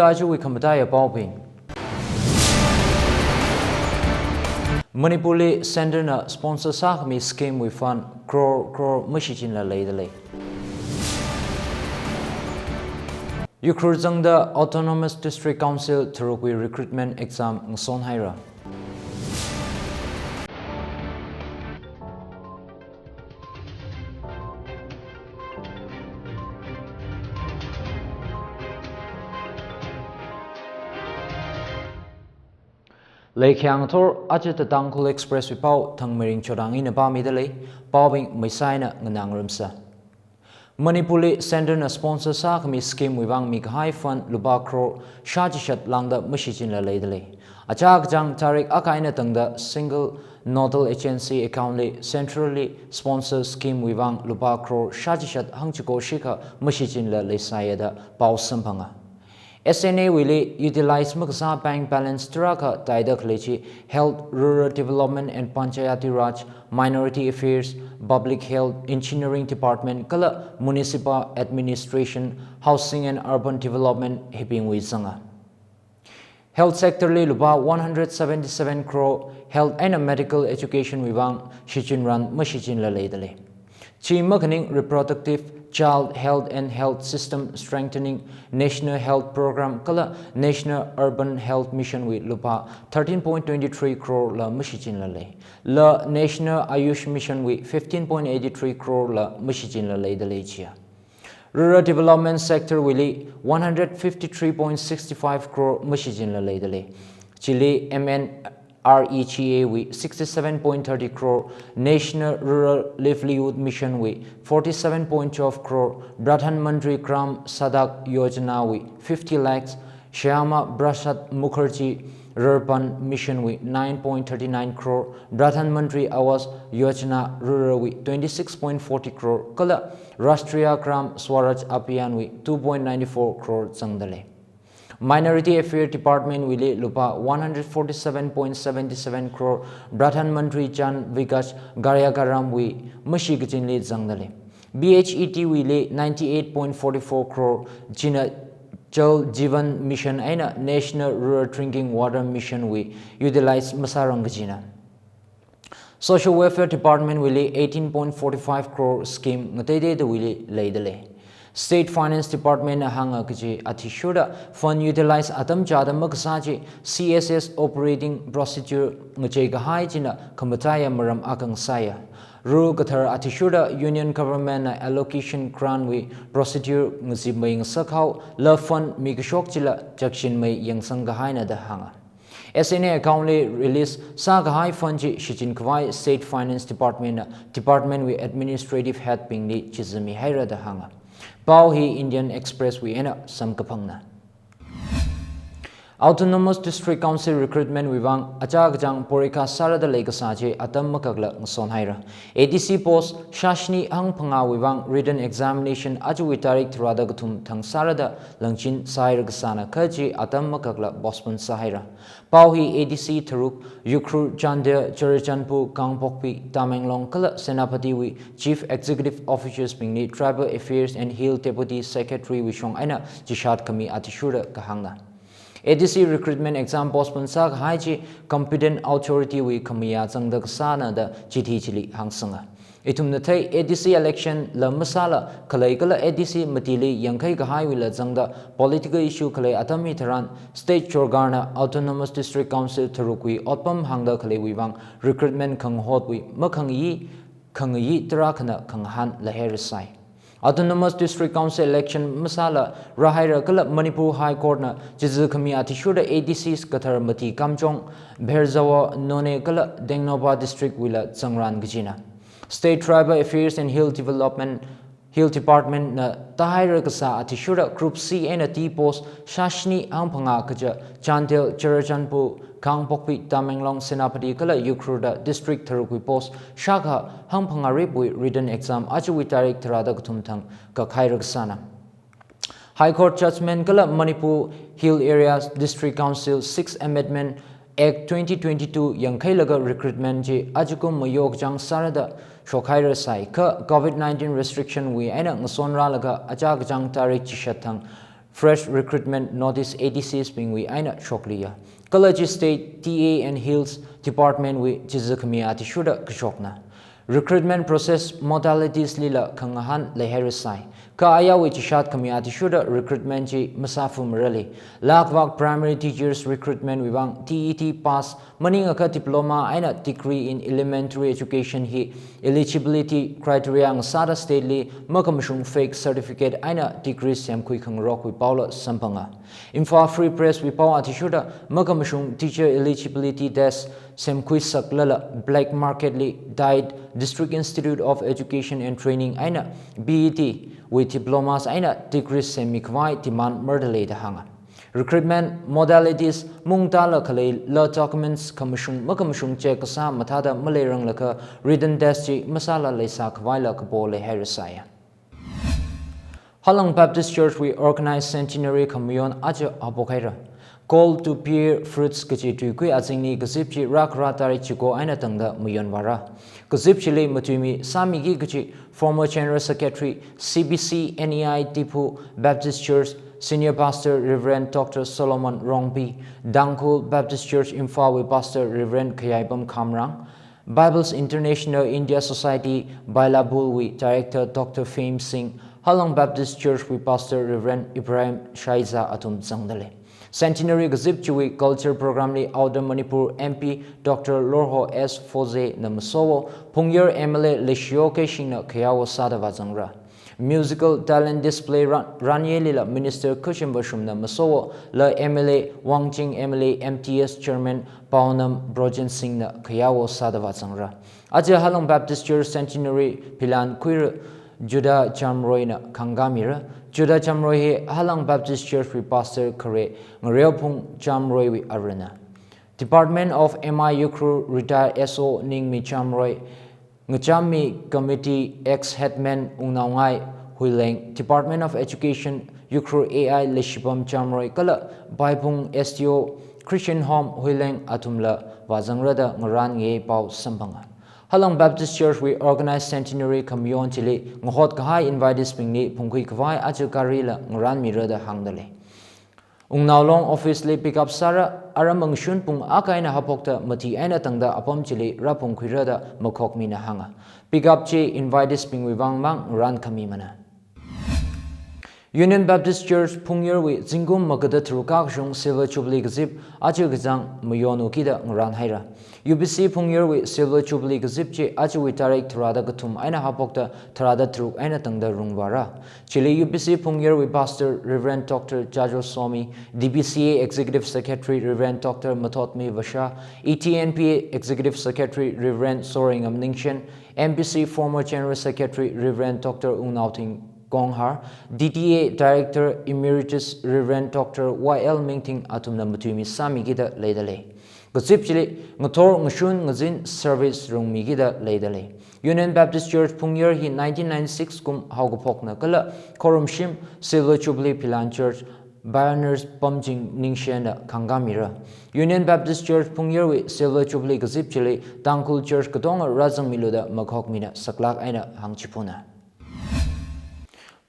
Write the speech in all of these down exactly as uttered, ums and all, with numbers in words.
Aja wui khamataiya paobing. Manipurli Centre na sponsor sākhami scheme wui fund crore crore mashichinla leidalei. Ukhrul zangda Autonomous District Council tharukwui recruitment exam ngasonhaira. Leikhyang thor aja The Tangkhul Express wui pao Thangmeiring Chodang ina pāmidalei, paobing maisai eina nganāngarumsa. Manipurli Centre na sponsor sākhami scheme wui vang mikahai fund lupā crore shāchishat lāngda mashichinla leidalei. Achā kachāng tarik akha eina tangda single nodal agency account li Centre li sponsor scheme wui vang lupā crore shāchishat hangchiko shikha mashichinla leisāya da pao samphanga. S N A wuili utilize makasā bank balance tarākha taida khalei chi Health, Rural Development and Panchayati Raj, Minority Affairs, Public Health, Engineering Department kala Municipal Administration, Housing and Urban Development hibingwui zanga. Health sector li lupā one hundred seventy-seven crore health eina medical education wui vang shichinran mashichinla leidalei. Chi makhaning Reproductive Child Health and Health System Strengthening National Health Programme kala National Urban Health Mission wui lupā thirteen point twenty-three crore la mashichinla lei. La National Ayush Mission wui fifteen point eighty-three crore la mashichinla leidalei chiya. Rural Development Sector wuili one hundred fifty-three point six five crore mashichinla leidalei. Chili M N R E G A wui sixty-seven point thirty crore, National Rural Livelihood Mission wui forty-seven point twelve crore, Pradhan Mantri Gram Sadak Yojana wui fifty lakhs, Shyama Prasad Mukherjee Rurban Mission wui nine point thirty-nine crore, Pradhan Mantri Awas Yojana Rural wui twenty-six point forty crore kala Rashtriya Gram Swaraj Abhiyan wui two point nine four crore zangdalei. Minority Affairs Department wuili lupā one hundred forty-seven point seven seven crore Pradhan Mantri Jan Vikas Karyakram wui mashi kachinli zangdalei. B H E D wuili ninety-eight point forty-four crore china Jal Jeevan Mission eina National Rural Drinking Water Mission wui utilize masārang kajina. Social Welfare Department wuili eighteen point forty-five crore scheme ngateiteida wuili leidalei. State Finance Department na hānga kaji athishurda fund utilize atam chāda makasā chi C S S operating procedure ngachei kahai china khamataiya maram akha ngasāya. Rule kathar athishurda Union Government na allocation grant wui procedure ngazipmei ngasakhao la fund mikashok chila chakshinmei yangsang kahaina da hānga. S N A account li release sākahai fund chi shichin khavai State Finance Department na department wui administrative head bingli chizami haira da hānga. Pao hi Indian Express wui eina samkaphangna. Autonomous District Council recruitment wui vang achā kachāng porikha sārada leikasā chi atam makakla ngasonhaira. A D C post shāshini hangphangā wui vang written examination ajawui tarik tharāda kathum thang sārada langchin sāhaira kasāna kha chi atam makakla postpone sāhaira. Pao hi A D C tharuk, Ukhrul, Chandel, Churachandpur, Kangpokpi, Tamenglong kala Senapati wui Chief Executive Officers bingli Tribal Affairs and Hill Deputy Secretary wui shong eina chishat khami athishurda kahāngna. A D C recruitment exam postpone sākahai chi competent authority wui khamayā zangda kasāna da chithi chili hāngsanga. Ithumna thei A D C election la masāla khalei kala A D C matili yangkhai kahaiwuila zangda political issue khalei atam hitharan State Sorkar na Autonomous District Council tharukwui otpam hāngda khaleiwui vang recruitment khangahotwui makhangayi, khangayi tarākhana khangahān lahairasai. Autonomous District Council election masāla rāhaira kala Manipur High Court na chizi khami athishurda A D Cs kathar mati Kamjong, Pherzawl, Noney kala Tengnoupal District wuila zangran kajina. State Tribal Affairs and Hill Development, Hill Department na tāhaira kasā athishurda Group C eina D post shāshini hangphangā kaja Chandel, Churachandpur, Kangpokpi, Tamenglong, Senapati kala Ukhrul da district tharukwui post shākha hangphangā rikwui written exam ajawui tarik tharāda kathum thang kakhaira kasāna. High Court judgment kala Manipur Hill Areas District Council Sixth Amendment Act twenty twenty-two yangkhailaga recruitment chi ajakum mayokchang sārada shokhairasai kha Covid nineteen restriction wui eina ngasonrālaga achā kachāng tarik chishat thang Fresh Recruitment Notice, A T Cs bingwui eina shokliya. Kala chi State T A and Hills Department wui chiza khami athishurda kashokna. Recruitment process modalities lila khangahān leihairasai. Kha ayāwui chishat khami athishurda recruitment chi masāphumarali. Lakvak primary teachers recruitment wui vang T E T pass maningakha diploma eina degree in elementary education hi eligibility criteria ngasāda state li makhamashung fake certificate eina degree semkhui khangarokwui paola samphanga. Imphal Free Press wui pao athishurda makhamashung teacher eligibility test semkhuisaklala black market li DIET, District Institute of Education and Training eina B E T wui diplomas eina degree semmikhavai demand marda leida hānga. Recruitment modalities mungtāla khaleila documents khamashung makhamashung check kasā mathāda maleiranglakha written test chi masāla leisākhavaila kapo leihairasai. Halang Baptist Church wui organized centenary khamayon aja haophok haira. Call to Bear Fruits kaji tuikui azingli kazip chi rākhara tarik chiko eina tangda mayonvāra. Kazip chili matuimi sāmiki kaji former General Secretary, C B C N E I Diphu Baptist Church, Senior Pastor Reverend Doctor Solomon Rongpi, Tangkhul Baptist Church Imphal wui Pastor Reverend Khayaipam Khamrang, Bibles International India Society Bailabul wui Director Doctor Fame Singh, Halang Baptist Church wui Pastor Reverend Ibrahim Shaiza athum zangda lei. Centenary kazip chiwui culture program li Outer Manipur M P Doctor Lorho S Foze na masowo, Phungyar M L A Leishiyo Keishing na khayao sāda vāzangra. Musical talent display ran, ranyelila Minister Khashim Vashum na masowo, la M L A Wangching, M L A M T S Chairman Paonam Brojen Singh na khayao sāda vāzangra. Aja Halang Baptist Church Centenary philan khuira Judah Chamroy na khangkamira. Judah Chamroy hi Halang Baptist Church wui Pastor khare Ngareophung Chamroy wui arana. Department of M I Ukhrul retired S O Ningmi Chamroy, Ngachammi Committee ex Headman Wungnaongai Huileng, Department of Education Ukhrul A I Leishipam Chamroy kala Baiphung S D O Christian Home Huileng athumla vāzangrada ngarānngai pao samphanga. Halang Baptist Church wui organized centenary khamayon chili ngahot kahai invitees bingli phungkhui khavai aja garila ngarānmirada hāngda lei. Wungnaolong office li pick up sāra, aram mangshun pung akha eina haophokta mati eina tangda apam chili rāphungkhuirada makhokmina hānga. Pick up chi invitees bingwui vang mang ngarānkhamimana. Union Baptist Church Phungyar wui zingkum magada tharuk kakashung Silver Jubilee kazip aja kachāng mayon ukida ngarānhaira. U B C Phungyar wui Silver Jubilee kazip chi ajawui tarik tharāda kathum eina haophokta tharāda tharuk eina tangda rungvāra. Chili U B C Phungyar wui Pastor Reverend Doctor Jajo Somi, D B C A Executive Secretary Reverend Doctor Mathotmi Vasha, E T N P A Executive Secretary Reverend Soreingam Ningshen, M B C former General Secretary Reverend Doctor Wungnaothing Konghar, D T A Director Emeritus Reverend Doctor Y L Mingthing athumna matuimi sāmikida leida lei. Kazip chili ngathor ngashun ngazin service rungmikida leida lei. Union Baptist Church Phungyar hi nineteen ninety-six kum haokaphokna kala khorumshim Silver Jubilee philan church pioneers Pamjing Ningshen na khangkamira. Union Baptist Church Phungyar wui Silver Jubilee kazip chili Tangkhul Church katonga rāzangmiluda makhokmina saklak eina hāngchiphuna.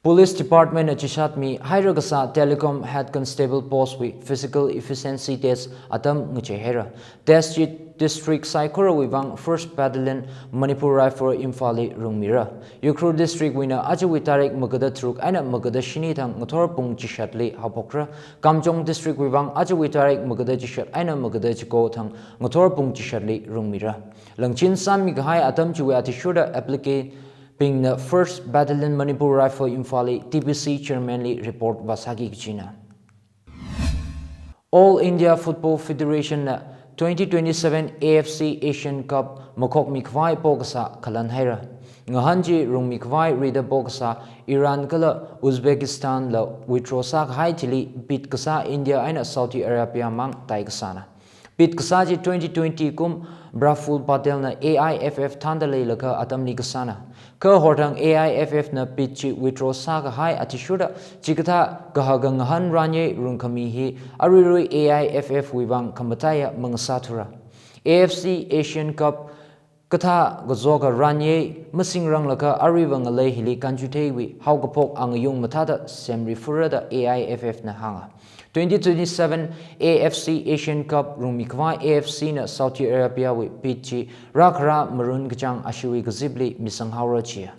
Police Department na chishatmihaira kasā Telecom Head Constable Post wui physical efficiency test atam ngacheihaira. Test chi district saikorawui vang First Battalion Manipur Rifle Imphal li rungmira. Ukhrul District wuina ajawui tarik magada tharuk eina magada shini thang ngathor pung chishatli haophokra. Kamjong District wui vang ajawui tarik magada chishat eina magada chiko thang ngathor pung chishatli rungmira. Langchin sāmikahai atam chiwui athishurda applicant bingna First Battalion Manipur Rifle Imphal li T B C Chairman li report vāsāki kajina. All India Football Federation na twenty twenty-seven A F C Asian Cup makhokmikhavai pokasā khalanhaira. Ngahān chi rungmikhavai rida pokasā Iran kala Uzbekistan la withdraw sākahai chili bid kasā India eina Saudi Arabia mang tai kasāna. Bid kasā chi twenty twenty kum Praful Patel na A I F F thānda leilakha atamli kasāna. Kha horthang A I F F na bid chi withdraw sākahai athishurda chikathā kahaka ngahān ranye rungkhami hi aruirui A I F F wui vang khamataiya mangasāthura. A F C Asian Cup Kathā kazoka ranye masingrang laga aruiva ngalei hili kanchutheiwui haokaphok angayung mathāda semri furada A I F F na hānga. Twenty twenty-seven A F C Asian Cup rungmi khavai A F C na Saudi Arabia wui pitch chi rākhara marun kachāng ashiwui kazipli misang haora chiya.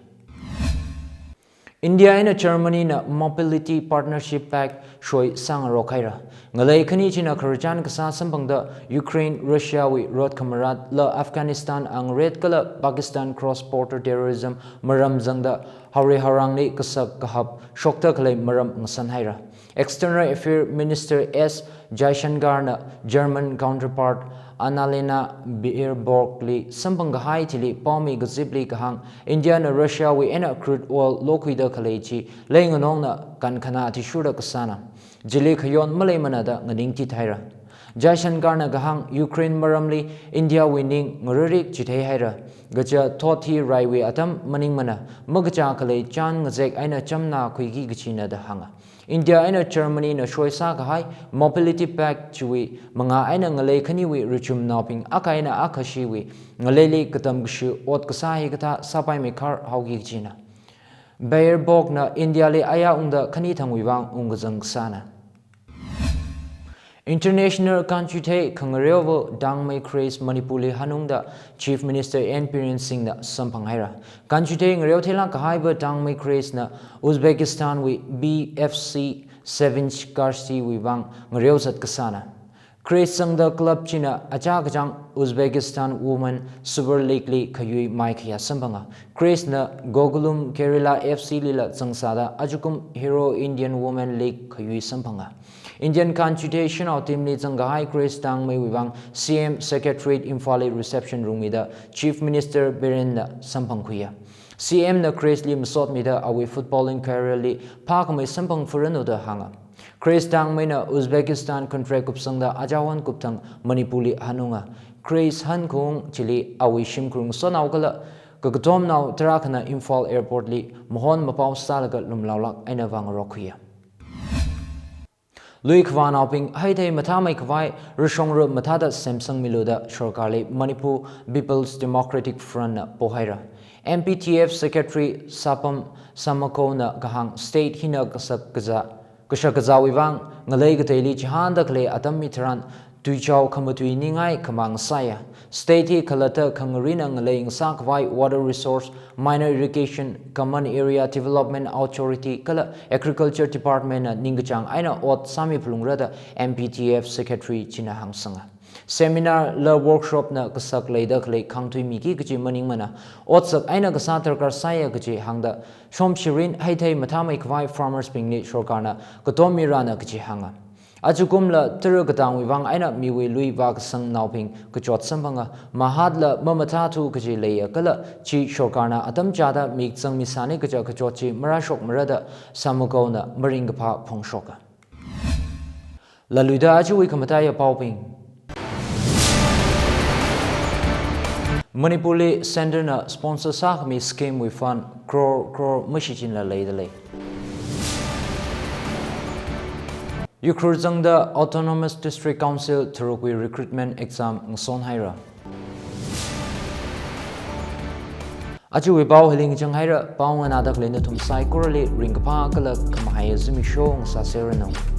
India eina Germany na Mobility Partnership Pact shoi sāngarok haira. Ngalei khani china khararchan kasā samphangda Ukraine, Russia wui rot khamarat la Afghanistan angret kala Pakistan cross border terrorism maram zangda haore haorangli kasak kahap shokta khalei maram ngasan haira. External Affairs Minister S Jaishankar na German counterpart Annalena Baerbock li samphang kahai thili paomi kazipli kahāng, India na Russia wui eina crude oil lokhuida khalei chi leinganongna kankhana athishurda kasāna. Chili khayon maleimana da nganingtit haira. Jaishankar na kahāng, Ukraine maramli India wui ning ngararik chithei haira. Kaja thot hi raiwui atam maningmana, makachā khalei chān ngazek eina chamna khuiki kachina da hānga. India eina Germany na shoi sākahai Mobility Pact chiwui mangā eina ngalei khaniwui ruchumnaobing akha eina akha shiwui ngaleili katam kashi ot kasā hikathā sāpaimeikhar haoki kachina. Baerbock na India li aya ungda khani thangwui vang ungkazang kasāna. International kanchuthei khangareova Dangmei Craze Manipur li hanungda Chief Minister N Biren Singh na samphang haira. Kanchuthei ngareo theilāk kahaiva Dangmei Craze na Uzbekistan wui B F C Sevinch Karshi wui vang ngareo zat kasāna. Craze zangda club china achā kachāng Uzbekistan Women Super League li khayui maikhaya samphanga. Craze na Gokulum Kerala F C lila zangsāda ajakum Hero Indian Women League khayui samphanga. Indian kanchuthei shanao team li zangkahai Craze Dangmei wui vang C M Secretariat Imphal li reception rungmida Chief Minister Biren na samphang khuiya. C M na Craze li masotmida awui footballing career li phākhamei samphang furanu da hānga. Craze Dangmei na Uzbekistan contract kupsangda ajawan kupthang Manipur li hanunga. Craze hankhaung chili awui shimkhur ngasotnao kala kakatomnao tarākhana Imphal Airport li mahon mapao sālaga lumlaolāk eina vāngarok khuiya. Lui khavānaobing, heithei mathāmei khavai rashongra mathāda semsangmilu da sorkarli Manipur People's Democratic Front na pohaira. M P T F Secretary Sapam Samakou na kahāng state hina kashak kazā, kashak kazāwui vang ngalei kateili chihānda khalei atam hitharan tuichao khamatui ningai khamang sāya. State hi khalatta khangarina ngalei ngasā khavai Water Resource, Minor Irrigation, Common Area Development Authority kala Agriculture Department na ningkachāng eina ot sāmi phalungra da M P T F Secretary china hāngsanga. Seminar la workshop na kasak leida khalei khangthuimiki kaji maningmana, otsak eina kasā darkar sāya kaji hāngda, shomshirin heithei mathāmei khavai farmers bingli sorkarna katom mirana kaji hānga. Ajakumla tara katangwui vang eina miwui lui vākasangnaobing kachot samphanga, mahātla mamathāthu kaji leiya kala chi sorkarna atam chāda mik zangmisāni kaja kachot chi marāshokmara da Samakou na maringkaphā phongshoka. Laluida ajawui khamataiya paobing. Manipur li Centre na sponsor sākhami scheme wui fund crore crore mashichinla leida lei. Ukhrul zangda Autonomous District Council tharukwui recruitment exam ngason haira. Ajawui pao hili ngachang haira, pao nganāda khalei nathum saikorali ringkaphā kala khamahai zimiksho ngasāseranu.